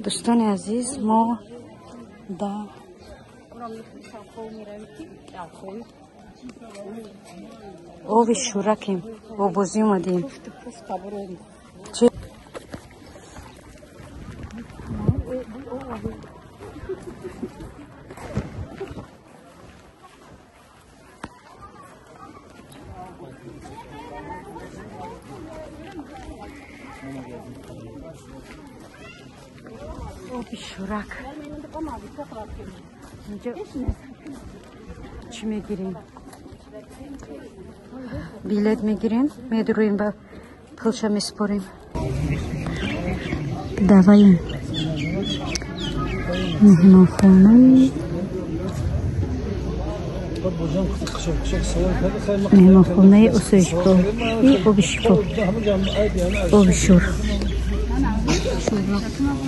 Дӯстони азиз, мо да оби Шӯракем, обозӣ омадем. Оби Шӯрак. Инҷо чӣ мегирем? Билет мегирем, медурӯем, ба пулша месупорем. Даваем меҳмонхонаи осоишгоҳ и оби шифо, оби шӯр,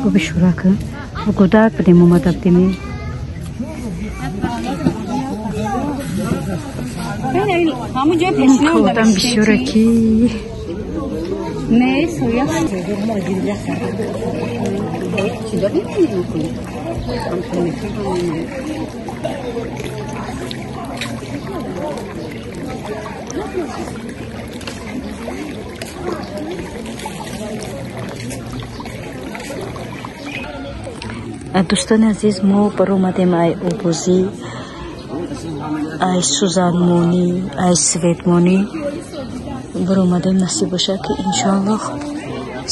оби Шӯрак. Гудак будем, омада будем. Одам бисёре ки дӯстони азиз, мо баромадем ай обозӣ, ай сӯзанмонӣ, ай светмонӣ баромадем. Насиб бошад, ки иншоаллоҳ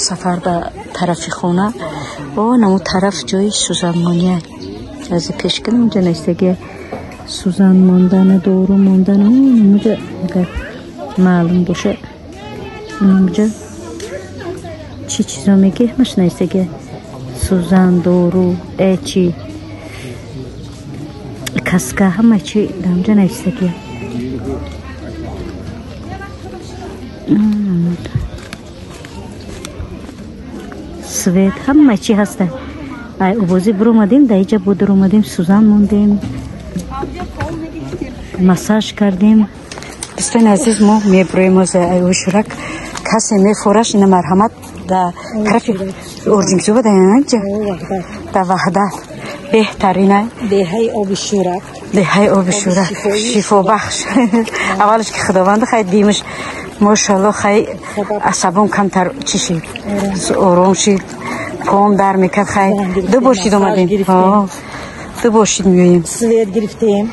сафар ба тарафи хона. О, намо тараф ҷои сӯзанмония ази пеш кунем, унҷа наистаги сӯзан мондану дору мондану намуҷа, агар маълум бошад, намуҷа чӣ чизо меги, ҳамаш наистаги сӯзан, дору, чи каска, ҳама чи даамҷа навистагия. Свет, ҳама чи ҳаста. Ай обозӣ биромадем, дар иҷа бодуромадем, сӯзан мондем, массаж кардем. Дӯстони азиз, мо мебуроем оз ай Шӯрак. Касе мефораш, ина марҳамат, да тарафи Орҷингзуба, да инҷа, да Ваҳдат беҳтарина. Деҳаи оби Шӯрак. Деҳаи оби Шӯрак шифобахш. Аввалаш ки Худованд хай димаш, мошалло, хай асабом камтар чӣ шид, ором шид, пом дар мекард. Хай ду бор шид омадем, ду бор шид меоем. Свет гирифтем.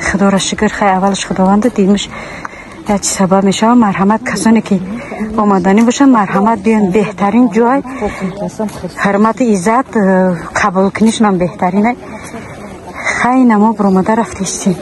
Худоро шукр, хай аввалаш Худованда димаш як чи сабаб мешавад. Марҳамат, касоне ки омаданӣ бошанд, марҳамат, биён, беҳтарин ҷой, ҳурмату иззат, қабулкунишонам беҳтарина. Хай намо биромада рафтистем.